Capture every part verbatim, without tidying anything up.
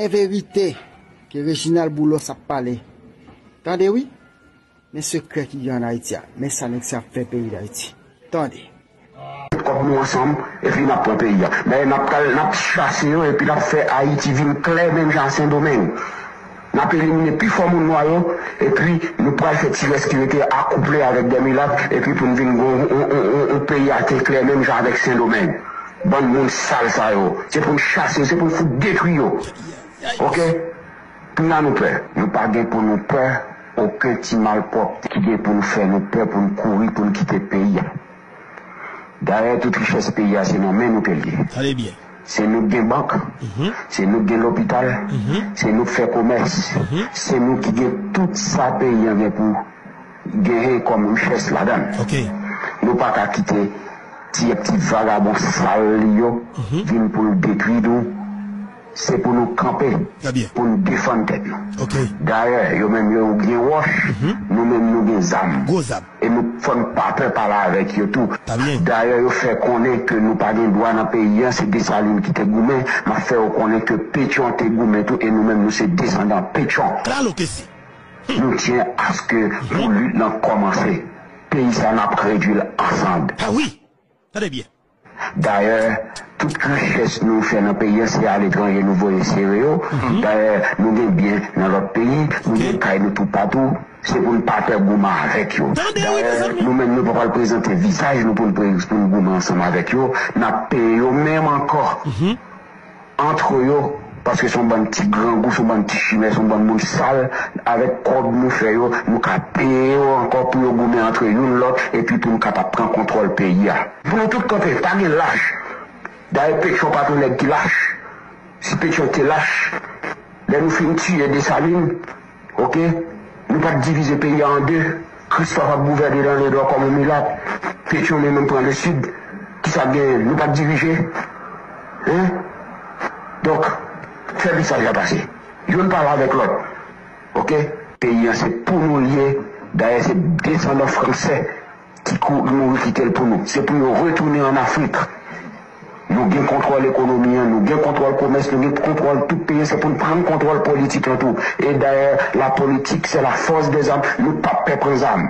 Verite ke Reginald Boulos ap pale. Tande wi. Men sekrè ki gen ann Ayiti a. Men sa nèg sa ap fè peyi Dayiti. Tande. Kòb nou ansanm, epi n ap pran peyi a. Dayè n ap pral, n ap chase yo, epi n ap fè Ayiti vin klè menm jan a Sendomeng. N ap elimine pi fò moun nwa yo, epi nou pral fè ti rès ki rete akouple avèk dè milat, epi pou n vin gen yon, yon, yon, yon, yon peyi a te klè menm jan avèk Sendomeng. Bann moun sal sa yo. Se pou n chase yo, se pou n fout detwi yo. Oke? Kounya nou pè. Nou pa gen pou nou pè okenn ti malpwòpte ki gen pou nou fè nou pè pou n kouri pou n kite peyi a. Dayè tout richès peyi a se nan men nou ke l ye. Tande byen. Se nou k gen bank, se nou k gen lopital, se nou k fè komès, se nou ki gen tout sa peyi an gen pou genyen kòm richès ladan l. Nou pa ka kite ti, ti vagabon sal li yo vin pou l detwi nou. Se pou nou kanpe, pou n defann tèt nou. Dayè, yo menm yo gen wòch, nou menm nou gen zam. E nou fò n pa pè pale avèk yo tou. Dayè, yo fè konnen ke nou pa gen dwa nan peyi an, se Desalin ki te goumen. M ap fè yo konnen ke Petyon te goumen tou, e nou menm nou se desandan Petyon. Nou tyen aske pou lit lan kòmanse. Peyi sa n ap redwi l an sand. Dayè, tout richès nou fè nan peyi an se aletranje nou voye sere yo. Dayè, nou gen byen nan lòt peyi, nou gen kay nou toupatou. Se pou n pa pè goumen avèk yo. Dayè, nou menm nou pa pral prezante vizaj nou pou n pou n goumen ansanm avèk yo. N ap peye yo menm ankò. Antre yo, paske se yon bann ti grangou, se yon bann ti chimè, se yon bann moun sal, avèk kòb nou fè yo, nou ka peye yo ankò pou yo goumen antre youn lòt, epi pou nou kapab pran kontwòl peyi a. Pou nou tout kanpe, pa gen lach. Dayè Petyon pa t yon nèg ki lach. Si Petyon te lach, lè nou fin tiye Desalin, Oke? Nou pa t divize peyi a an de. Kristòf ap gouvène nan Ledò kòm yon milat. Petyon li menm pran Lesid. Kisa k genyen? Nou pa t dirije? Hein? Donk, fè mesaj la pase. Youn pale avèk lòt. Oke? Peyi an se pou nou l ye. Dayè se desandan fransè ki kou mouri kite l pou nou. Se pou yo retounen ann Afrik. Nou gen kontwòl ekonomi an, nou gen kontwòl komès, nou gen kontwòl tout peyi an, se pou n pran kontwòl politik lan tou. E dayè, la politique, c'est la force des armes, nou p ap pè pran zam.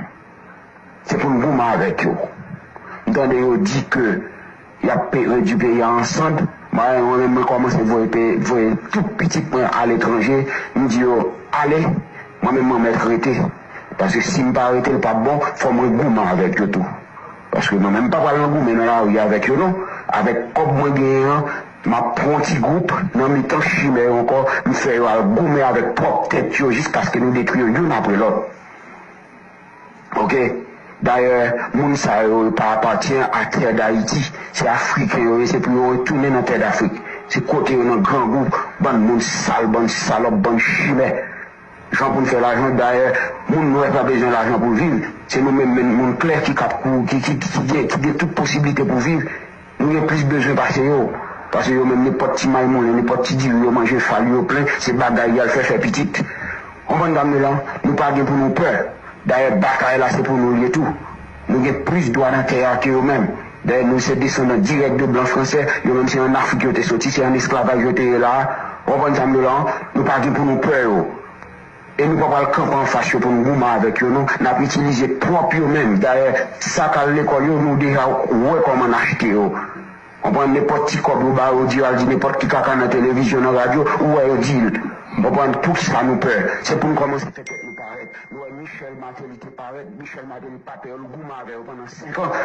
Se pou n goumen avèk yo. M tande yo di ke y ap pe- redui peyi a an sand, mwen menm mwen kòmanse voye pe- voye tout pitit mwen aletranje, m di yo, ale, mwen menm mwen mèt rete. Paske si m pa rete, l p ap bon, fò mwen goumen avèk yo tou. Paske mwen menm m pa pral nan goumen nan lari avèk yo non. Avèk kòb mwen genyen an, m ap pran yon ti gwoup nan mitan chimè yo ankò, m fè yo al goumen avèk pwòp tèt yo jiskaske nou detwi yo youn apre lòt. Oke? Dayè, moun sa yo, yo pa apatyen a tè Dayiti. Se Afriken yo ye, se pou yo retounen nan tè Dafrik. Se kote yo nan grangou, bann moun sal, bann salòp, bann chimè. Jan pou n fè lajan, dayè, moun nwè pa bezwen lajan pou l viv. Se nou menm, menm moun klè ki k ap kou- ki, ki, ki, ki gen, ki gen tout posiblite pou viv. Nou gen plis bezwen pase yo. Paske yo menm, nenpòt ti may moulen, nenpòt ti diri yo manje, fal yo plen, se bagay y al fè, fè pitit. Konprann dam yo la? Nou pa gen pou nou pè. Dayè, batay la se pou nou l ye tou. Nou gen plis dwa nan tè a ke yo menm. Dayè, nou se desandan dirèk de blan fransè, yo menm se ann Afrik yo te soti, se ann esklavaj yo te ye la a. Ou konprann sa m di w la an? Nou pa gen pou nou pè yo. E nou pa pral kanpe anfas yo pou n goumen avèk yo non. N ap itilize pwòp yo menm. Dayè, sa k al lekòl yo, nou deja wè kòman n achte yo. Konprann, nenpòt ti kòb yo ba yo, di yo al di nenpòt ki kaka nan televizyon, nan radyo, ou wè yo di l. Konprann, poukisa nou pè? Se pou n kòmanse fè tèt nou parèt. Nou wè Michel Martelly te parèt, Michel Martelly pa pè yo, l goumen avè yo pandan senk an.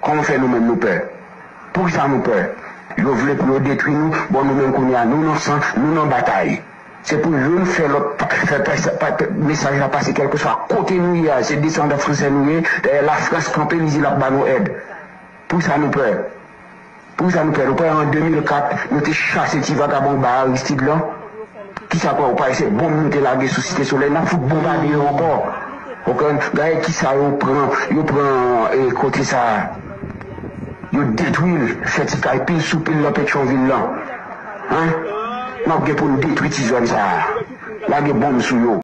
Kòman fè nou menm nou pè? Poukisa nou pè? Yo vle pou yo detwi nou, bon nou menm kounye a, nou nan san, nou nan batay. Se pou youn fè lòt pa- fè pa- pa- mesaj la pase kèlkeswa kote nou ye a, se desandan fransè nou ye, dayè Lafrans kanpe li di l ap ba nou èd. Poukisa nou pè? Poukisa nou pè? Nou pè an de mil kat, nou te chase ti vagabon ba Aristide lan. Kisa k wè ou pa wè se bonm nou te lage sou Site Solèy, n ap fout bonbade yo ankò. Ou konprann? Gade kisa yo pran, yo pran e, kote sa a. Yo detwi l, fè ti kay pil sou pil nan Petyonvil lan. Hein? N ap gen pou n detwi ti zòn sa a. Lage bonm sou yo.